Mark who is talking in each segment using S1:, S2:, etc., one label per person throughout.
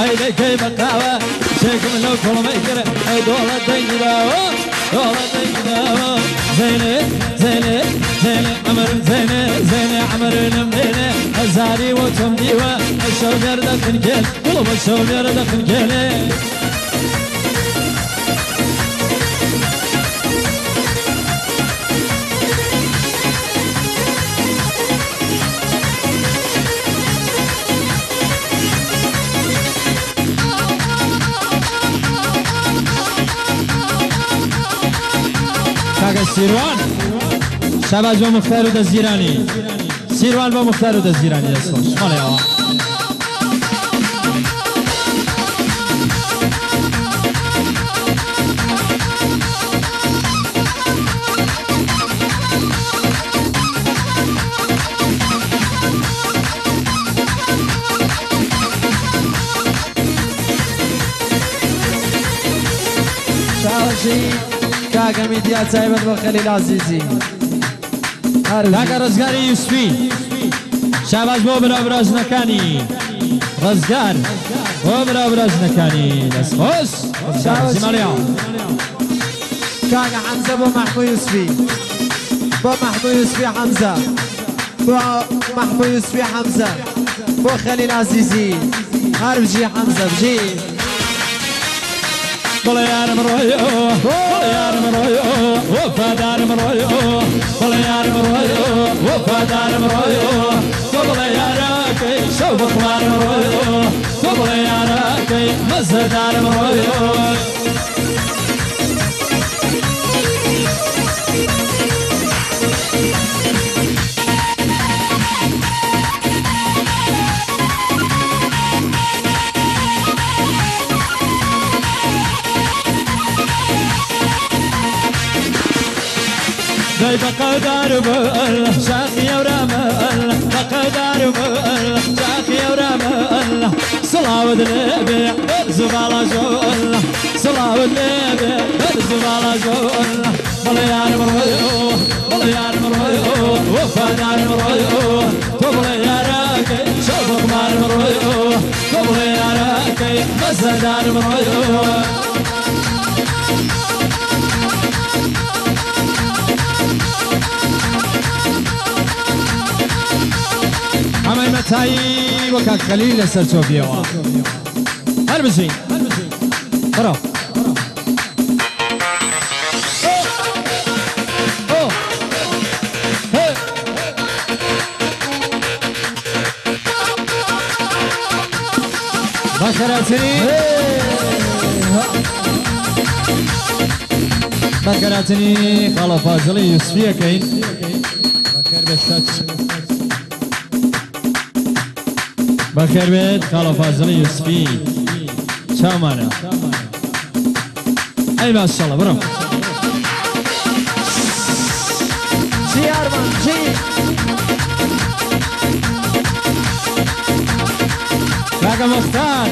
S1: حەیلەکەی بەقاوە شێکم لەو کوڵمەی کرد ئەی دۆڵە دەنگی داوە دۆڵە دەنگی داوە زێنێ زێنێ زێنێ عەمر زێنێ زێنێ عەمرنم لێنێ هەزاری وتم دیوە ئەشەو مێردەخنکێن گوڵم ئەشەو مێردەخنکێنێ کاکە سیروان شاباش بۆ مختار و دەستگیرانی سیروان بۆ مختار و دەستگیرانی دەستخۆش مەڵێەوە
S2: شاوشی کاکە میدیا تایبەت بۆ خەلیل عەزیزی
S1: کاکە ڕزگاری یوسفی شاباش بۆ برا براژنەکانی ڕزگار بۆ برا براژنەکانی دەستخۆش ماڵیەوە
S2: کاکە حەمزە بۆ مەحموو یوسفی بۆ مەحموو یوسفی حەمزە بۆ مەحموو یوسفی حەمزە بۆ خەلیل عەزیزی هەر بژی حەمزە بژی
S1: بڵێ یارم ڕۆیۆ بڵێ یارم ڕۆیۆ وەفادارم ڕۆیۆ بڵێ یارم ڕۆیۆ وەفادارم ڕۆیۆ تۆ بڵێ یارەکەی شەو بخوارم ڕۆیۆ تۆ بڵێ یارەکەی مەزەدارم ڕۆیۆ دەی بەقەدار بڵ شاخی ئەورامەل بەقەدار بڵ شاخی ئەورامەل سڵاوت لێبێ بەرز و باڵا ژۆل سڵاوت لێبێ بەرز و باڵا ژۆل بڵێ یارم ڕۆیۆ بڵێ یارم ڕۆیۆ وەفادارم ڕۆیۆ تۆ بڵێ یارەکەی شەو بەخمارم ڕۆیۆ تۆ بڵێ یارەکەی مەزەدارم ڕۆیۆ ئەمەی مەتایی وەکاک خەلیل لەسەر چۆپیەوە هەر بژین بڕۆ بەخێراتنی بەخێراتنی خاڵە فازڵی یوسفیەکەین بەخێر بێت بەخێر بێت خاڵە فازڵی یوسفی چاومانە ئەی ماشەڵڵا بڕۆ
S2: چی ئارمان چی
S1: کاکە مختار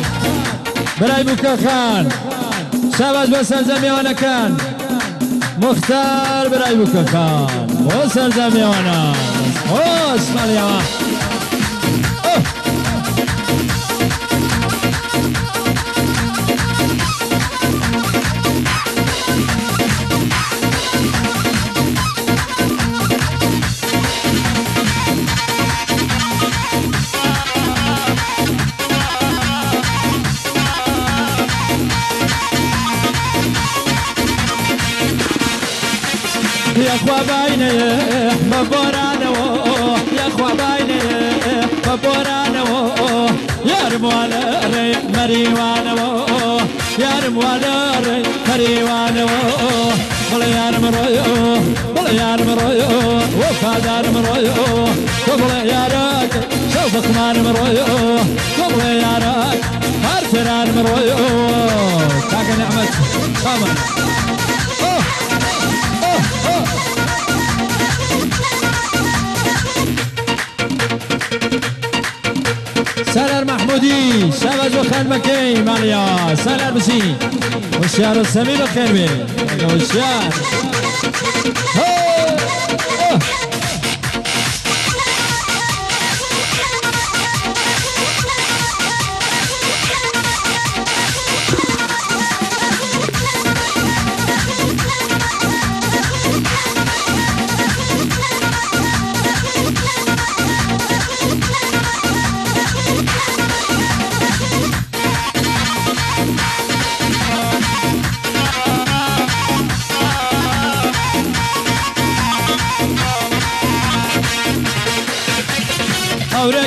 S1: برای بووکەخان شاباش بۆ سەرجەم میوانەکان مختار برای بووکەخان بۆ سەرجەم میوانان خۆش ماڵیەوە يا خوا باينه ببورانه يا خوا باينه ببورانه يا رمواله ري مريوانه يا رمواله ري مريوانه بلا يا رمرويو بلا يا رمرويو وفادار مرويو قبل يا راك شوفك ما مرويو قبل يا راك هارتران مرويو كاكا نعمت خامن سالار محمودی شباز و خانمەکەی ماڵیا سالار بژی هۆشیار و سەمی بەخێر بێ هۆشیار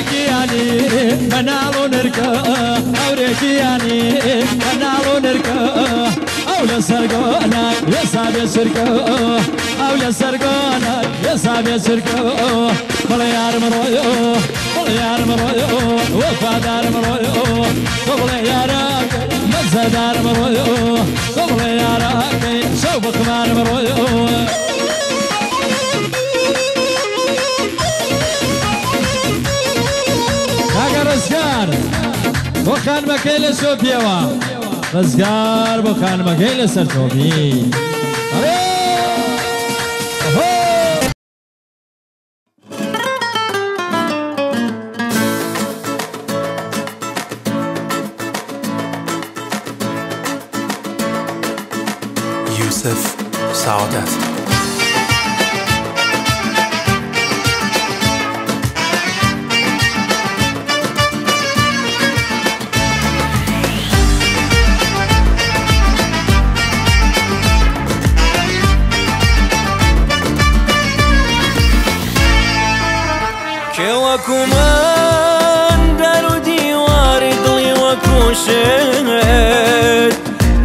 S1: ئەورێکیانی مناڵ و نرکە ئەورێکیانی مناڵ و نرکە ئەو لەسەر گۆنای یەسا بێ چرکە ئەو لەسەر گۆنای یەسا بێ چرکە بڵێ یارم ڕۆیۆ بڵێ یارم ڕۆیۆ وەفادارم ڕۆیۆ تۆ بڵێ یارەکەی مەزەدارم ڕۆیۆ تۆ بڵێ یارەکەی شەو بەخمارم ڕۆیۆ. کاکە ڕزگار بۆ خانمەکەی لە شۆپیەوە ڕزگار بۆ خانمەکەی لەسەر تۆپی.
S3: یوسف سعادت.
S4: وەکومان دار و دیواری دڵی وەکو شێت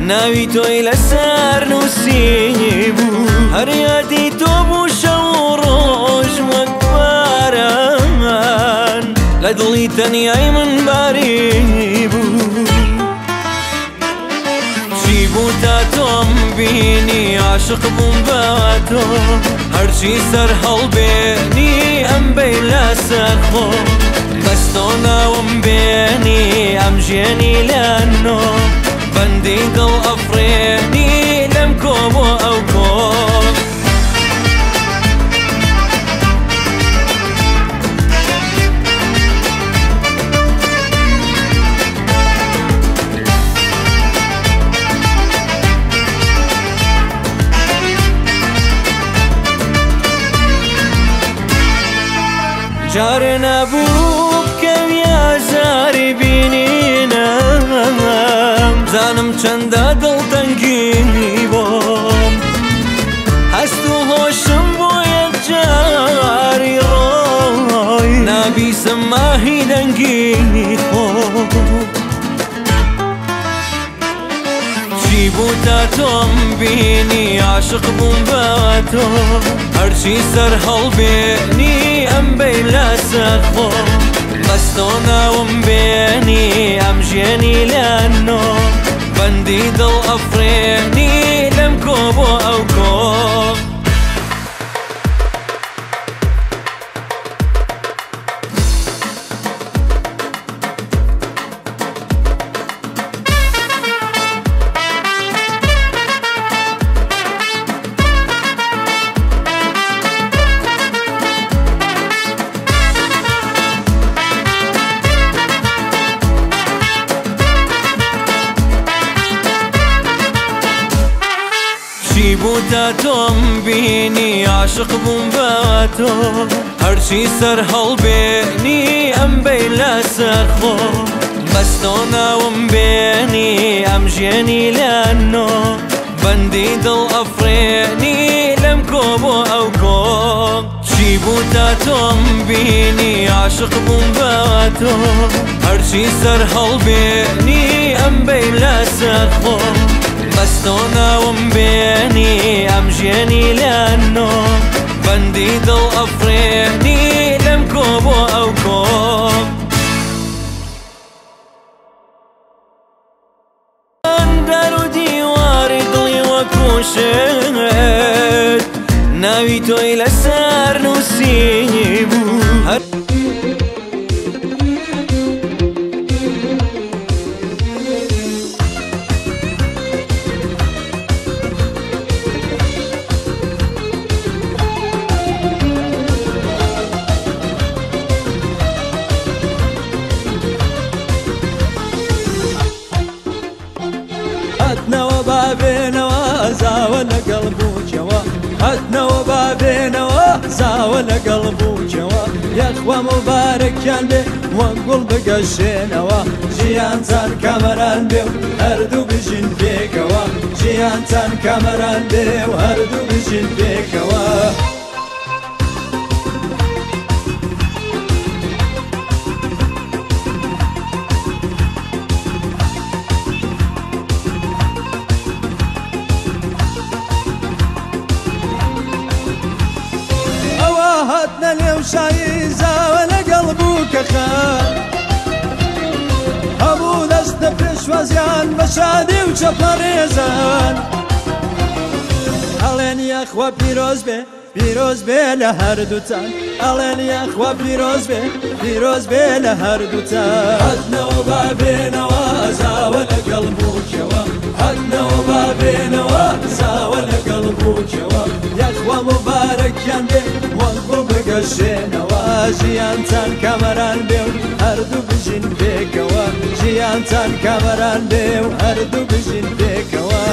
S4: ناوی تۆی لەسەر نووسی بوو هەر یادی تۆ بوو شەو و ڕۆژ وەک باران لە دڵی تەنیای من باری بوو چی بوو تا تۆم بینی عاشق بووم بە تۆ هەرچی سەر هەڵبێنی ئەم بەی لەسەر خۆ بەس تۆ ناوم بێنی ئەم ژێنی لەنۆ بەندی دڵ ئەفرێنی لەم کۆ بۆ ئەو کۆ. جارێ نەبوو بکەوی ئازاری بینینم زانم چەندە دڵتەنگی بۆم هەست و هۆشم بۆ یەکجاری ڕۆی نابیسم ماهی دەنگی خۆم چی بوو تا تۆم بینی عاشق بووم بە تۆ هەرچی سەر هەڵبێنی ئەم بەی لەسەر خۆ بەس تۆ ناوم بێنی ئەم ژێنی لەنۆ بەندی دڵ ئەفرێنی لەم کۆ بۆ ئەو کۆ. چی بوو تا تۆم بینی عاشق بووم بە تۆ هەرچی سەر هەڵبێنی ئەم بەی لەسەر خۆ بەس تۆ ناوم بێنی ئەم ژێنی لەنۆ بەندی دڵ ئەفرێنی لەم کۆ بۆ ئەو کۆ چی بوو تا تۆم بینی عاشق بووم بە تۆ هەرچی سەر هەڵبێنی ئەم بەی لەسەر خۆ بەس تۆ ناوم بێنی ئەم ژێنی لەنۆ بەندی دڵ ئەفرێنی لەم کۆ بۆ ئەو کۆ. دار و دیواری دڵی وەکو شێت ناوی تۆی لەسەر نووسی بوو.
S1: هەتنەوە بابێنەوە زاوە لەگەڵ بووکەوە هەتنەوە بابێنەوە زاوە لەگەڵ بووکەوە یەخوا مبارەکیان بێ وەک گوڵ بگەشێنەوە ژیانتان کامەران بێ و هەردوو بژین پێکەوە ژیانتان کامەران بێ و هەردوو بژین پێکەوە. هاتە لێو شایی زاوە لەگەڵ بووکە خان هەموو دەستە پێشوازیان بە شادی و چەپەڕێزان ئەڵێن یاخوا پیرۆز بێ پیرۆز بێ لە هەردووتان ئەڵێن یاخوا پیرۆز بێ پیرۆز بێ لە هەردووتان هەتنەوە با بێنەوە زاوە لەگەڵ بووکەوە هەتنەوە با بێنەوە زاوە لەگەڵ بووکەوە یاخوا مبارەکیان بێ وەڵگوڵ بگەشێنەوە ژیانتان کامەران بێ و هەردوو بژین پێکەوە ژیانتان کامەران بێ و هەردوو بژین پێکەوە.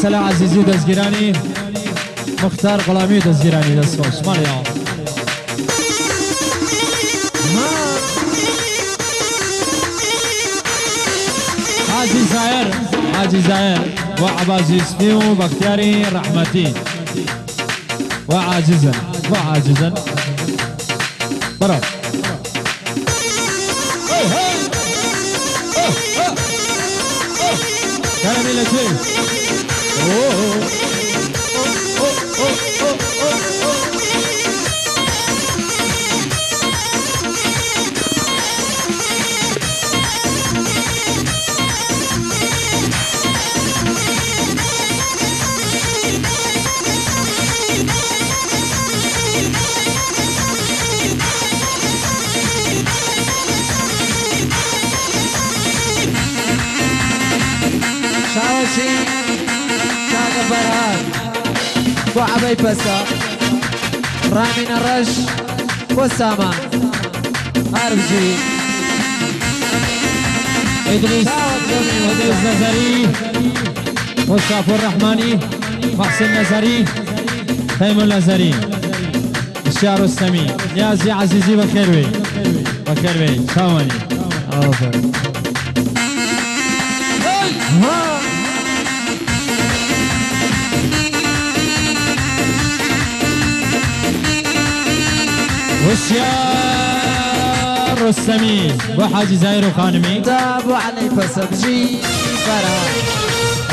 S1: سلام عزیزی دەستگیرانی مختار غلامی دەستگیرانی دەستخۆش ماڵیان. حاجی زایر حاجی زایر و عباس یوسفی و بەختیاری ڕەحمەتی و عاجزن و عاجزن بەڕۆ. کەرەمی لەکوێ؟
S2: بۆ عەبەی پەسە ڕامینە ڕەش بۆ سامان هەربژی
S1: ئیدریس نەزەری بۆ شاپۆر ڕەحمانی محسن نەزەری تەیمور نەزەری شیار ڕۆستەمی نیازی عەزیزی بەخێر بێی بەخێر بێی چاوانی ئافەرین. وشیار ڕۆستەمی بۆ حاجی زایر و خانمی
S2: بۆ عەلەی پەسە بژی فەرهاد.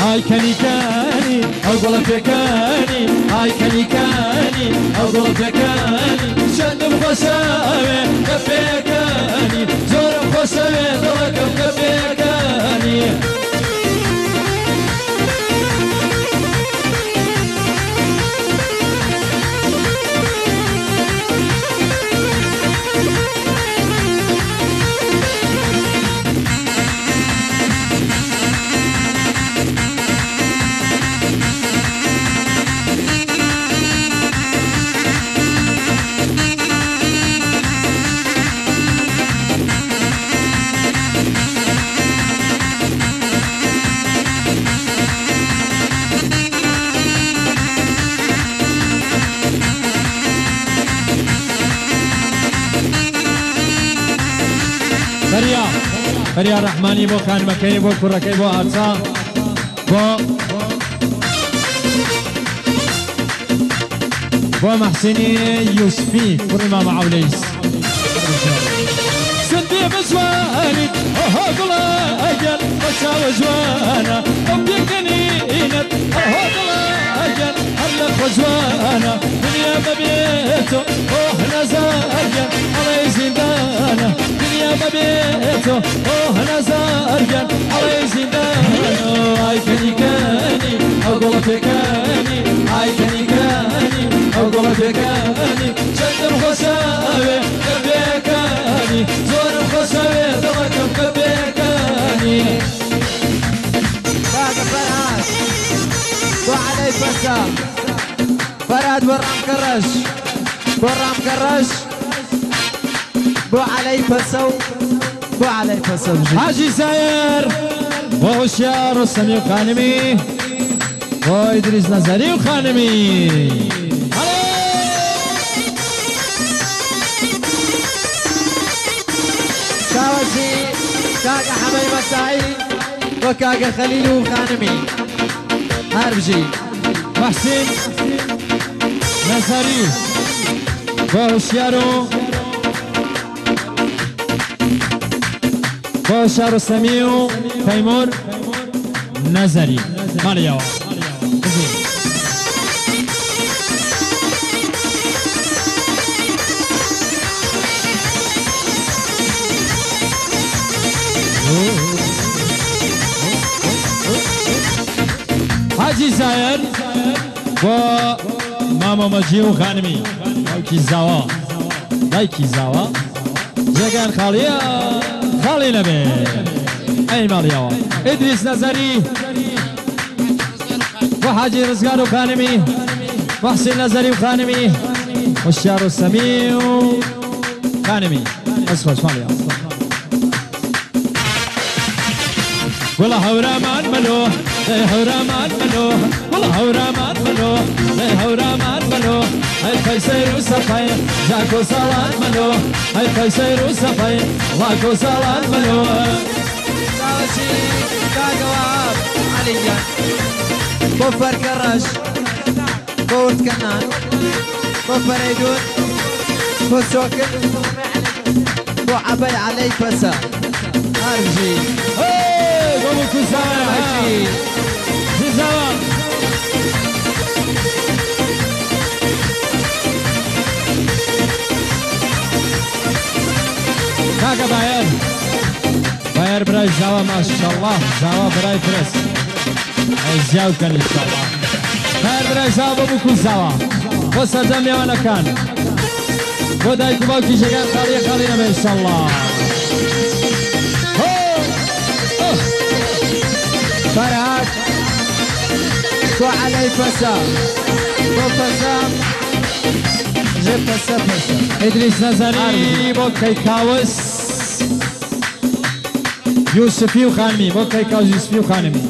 S1: ئای کەنیکانی ئەو گوڵە پێکانی ئای کەنیکانی ئەو گوڵە پێکانی چەندم خۆشەوێ کە پێکانی زۆرم خۆشەوێ دڵەکەم کە پێکانی. فەریا ڕەحمانی بۆ خانمەکەی بۆ کوڕەکەی بۆ ئارچا بۆ مەحسینی یوسفی کوڕی مامە عەولەیس. سندی بجوانیت ئەوها گوڵە ئەگەر بە چاوە جوانە ئەو پێکەنینت ئەوها گوڵە ئەگەر هەر لە خۆ جوانە دنیا بەبێتۆ ئۆه نەزارگەن ئەڵێ زیندانە دنیا بەبێتۆ ئۆه نەزارگەن ئەڵێ زیندانە ئای کەنی کەنی ئەو گوڵە پێکەنی ئای کەنی کەنی ئەو گوڵە پێکەنی چەندم خۆشەوێ کە پێکەنی زۆرم خۆشەوێ دڵەکەم کە پێکەنی.
S2: کاکە فەرهاد بۆ عەلەی پەسا فەرهاد بۆ ڕامکەڕەش بۆ ڕامکەڕەش بۆ عەلەی پەسە و بۆ عەلەی پەسە بژی.
S1: حاجی زایر بۆ هۆشیار ڕۆستەمی و خانمی بۆ ئیدریس نەزەری و خانمی.
S2: چاوەشی کاکە حەمەی مەسائی بۆ کاکە خەلیل و خانمی هەر بژی.
S1: مەحسین نەزەری بۆ هۆشیار و بۆ هۆشیار ڕۆستەمی و تەیمور نەزەری ماڵیەوە. بژی. حاجی زایر بۆ مامە مەجی و خانمی باوکی زاوا دایکی زاوا جێگان خاڵیە خاڵی نەبێ ئەی ماڵیەوە. ئیدریس نەزەری بۆ حاجی ڕزگار و خانمی محسین نەزەری و خانمی هۆشیار و سەمی و خانمی. بەس خۆش ماڵیەوە. گوڵە هەورامان مەلۆ دەی هەورامان مەلۆ گوڵە هەورامان مەلۆ دەی هەورامان مەلۆ هەی قەیسەر و سەفای ژاکۆ ساڵان مەلۆ هەی قەیسەر و سەفای ڵاکۆ ساڵان مەلۆ.
S2: چاوەشی کاکە وەهاب عەلیگیان بۆ فەرکەڕەش بۆ وردکەنان بۆ فەرەیدون بۆ سۆکن بۆ عەبەی عەلەی پەسە هەر بژی.
S1: بۆ کوزاوە زیزاوە. کاکە بایەر بایەر برای زاوا ماشەڵڵا زاوا برای فرەس ئەی زیاو کەن ئینشاڵڵا. بایەر برای زاوا بۆ بوو کوزاوە بۆ سەرجەم میوانەکان بۆ دایک و باوکی جێگان خاڵیە خاڵی نەبێ ئینشاڵڵا.
S2: فەرهاد بۆ عەلەی پەسە بۆ پەسە ژێ پەسە پەسە.
S1: ئیدریس نەزەری بۆ کەیکاوس یوسفی و خانمی بۆ کەیکاوس یوسفی و خانمی.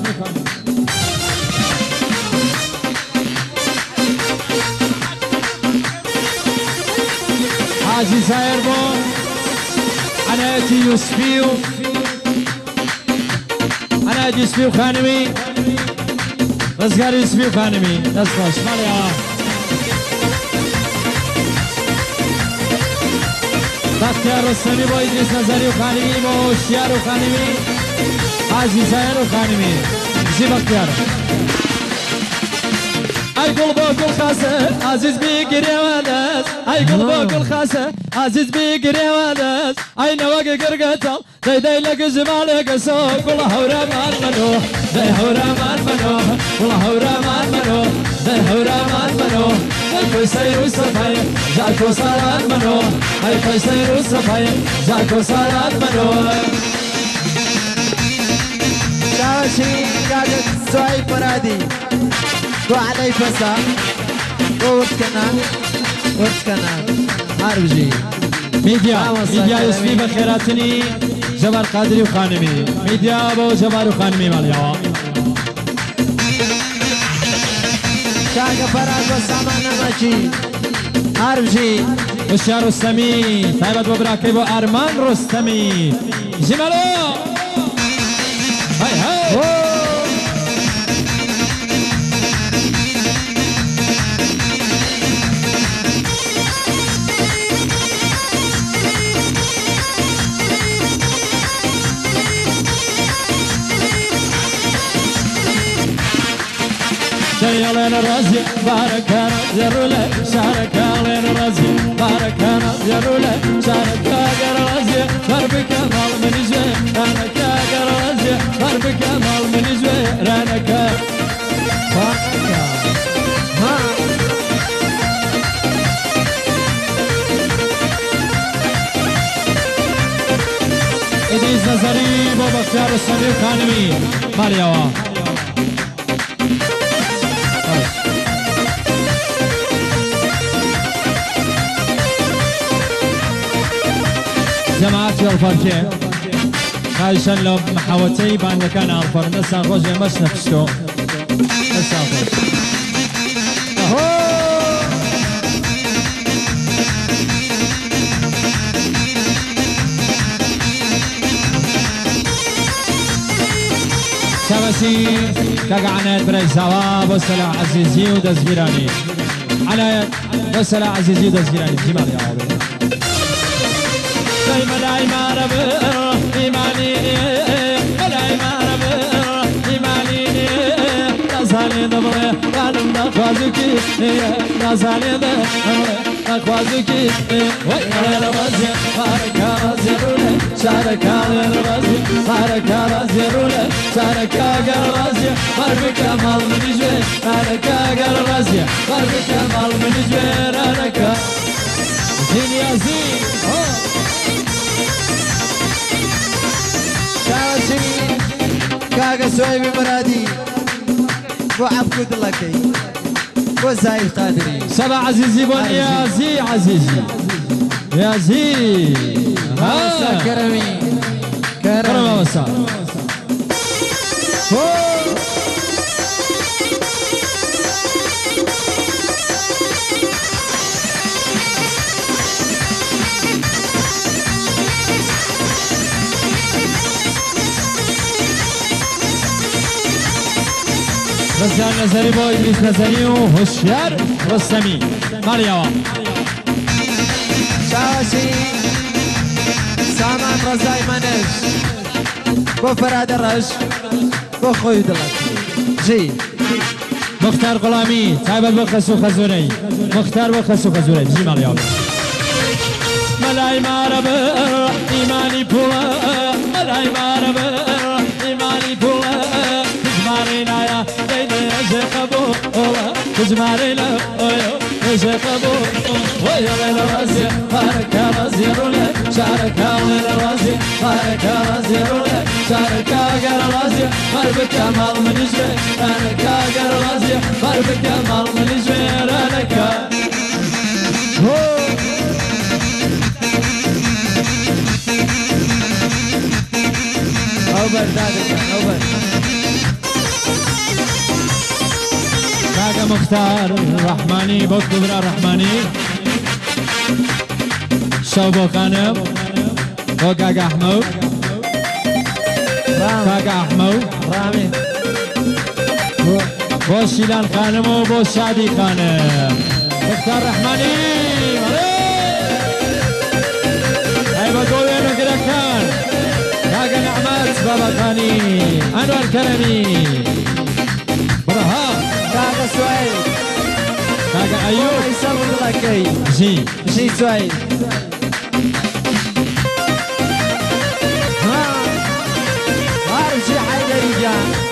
S1: حاجی زایر بۆ عەنایەتی یوسفی و عەنایەتی یوسفی و خانمی ڕزگار یوسفی و خانمی. دەست خۆش ماڵیەوە. بەختیار ڕۆستەمی بۆ ئیدریس نەزەری و خانمی بۆ هۆشیار و خانمی حاجی زایر و خانمی. بژی بەختیار. ئەی گوڵ بۆ گوڵ خاسە عەزیز بیگرێوە دەست ئەی گوڵ بۆ گوڵ خاسە عەزیز بیگرێوە دەست ئەی نەوەک گرگەتەڵ دەی دەی لە گژماڵێکە سۆ گوڵە هەورامان مەلۆ دەی هەورامان مەلۆ گوڵە هەورامان مەلۆ دەی هەورامان مەلۆ ئەی قەیسەر و سەفای ژاکۆ ساڵان مەلۆ ئەی قەیسەر و سەفای ژاکۆ ساڵان مەلۆ.
S2: چاوەشی کاکە سوای فەرادی بۆ عەلەی پەسە بۆ وردکەنان وردکەنان هەر بژی.
S1: میدیا میدیا یوسفی بە خێراتنی جەبار قادری و خانمی میدیا بۆ جەبار و خانمی ماڵیەوە.
S2: کاکە فەرهاد بۆ سامان نەمەکی هەر بژی.
S1: هۆشیار ڕۆستەمی تایبەت بۆ براکەی بۆ ئارمان ڕۆستەمی جمالو هاي هاي لين رازي بارك زروله شارك لين رازي بارك زروله شارك رازي ضربك مال من جوي رانك رازي ضربك مال من جوي رانك
S2: بارك ها
S1: إدريس نظري بابا اختيار السمير خانمي ماليوا جماعة الفركة خايشان لو محاوتي بان كان الفر نسان روجي مش نفسه نسان روجي شبسي كاك بريزاوا بوسلا عزيزي ودزگیرانی عنایت بوسلا عزيزي ودزگیرانی جمال يا عبد ملاي ما رب إيماني ملاي ما رب إيماني نزالي دبر قالم نخوازكي نزالي دبر نخوازكي وين رازي بارك رازي شارك رازي بارك رازي شارك رازي بارك مال من جوي بارك رازي بارك مال من جوي رانك زين يا زين
S2: كاكا سويبي مرادي بو عبكو دلكي بو زايد قادري
S1: سبع عزيزي بون يا زي عزيزي يا زي
S2: ها كرمي
S1: كرمي وسا رزان نظري بو إدريس نظري وهشيار رستمي ماليوا
S2: شاشي سامان رزاي منش بو فراد الرش بو خوي دلك جي
S1: مختار غلامي تايبت بخسو خزوري مختار بخسو خزوري جي ماليوا ملاي ما رب إيماني بولا ملاي ما رب إيماني بولا تجمعنا يا تجمعنا يا ويا رازي بارك رازي رولا شارك رازي بارك رازي رولا شارك رازي بارك مال من جوي بارك رازي بارك مال من جوي رانك
S2: أوبر دادك أوبر
S1: كاكا مختار الرحماني بوك كبرى الرحماني شوبو خانم بو كاكا أحمو كاكا أحمو
S2: رامي
S1: بو شيلان خانم وبو شادي خانم مختار الرحماني هاي بقول انه كده كان كاكا نعمات بابا خاني انور كرمي برهان
S2: كاكا سويد
S1: كاكا ايوب
S2: يسوي لك
S1: جي
S2: جي سويد ها هارجي حيدري جان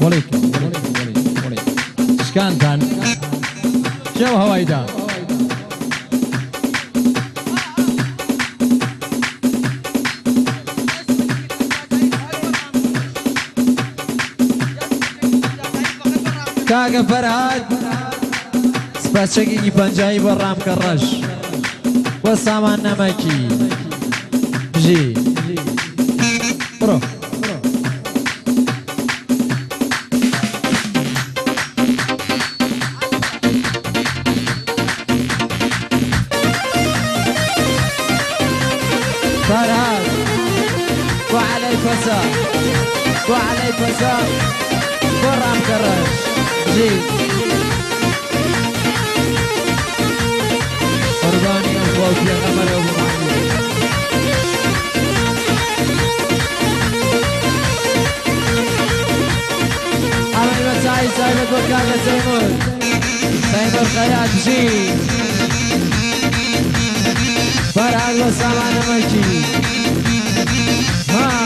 S1: وەڵی وەڵی وەڵی شکانتان کێو هەوایدا
S2: کاکە فەرهاد سپاچەکێکی پەنجایی بۆ ڕامکە ڕەش بۆ سامان نەمەکی بژی
S1: بڕۆ
S2: فەرهاد بۆ عەلەی پەسە بۆ عەلەی پەسە بۆ ڕامکە ڕەش بژی
S1: قوربانی ئەم خوا و پێغەمبەرەوە بۆ مەحموود.
S2: ئەمەی بە چای تایبەت بۆ کاکە تەیمور تەیمور خەیات بژی فەرهاد بۆ سامان نەمەکی ها.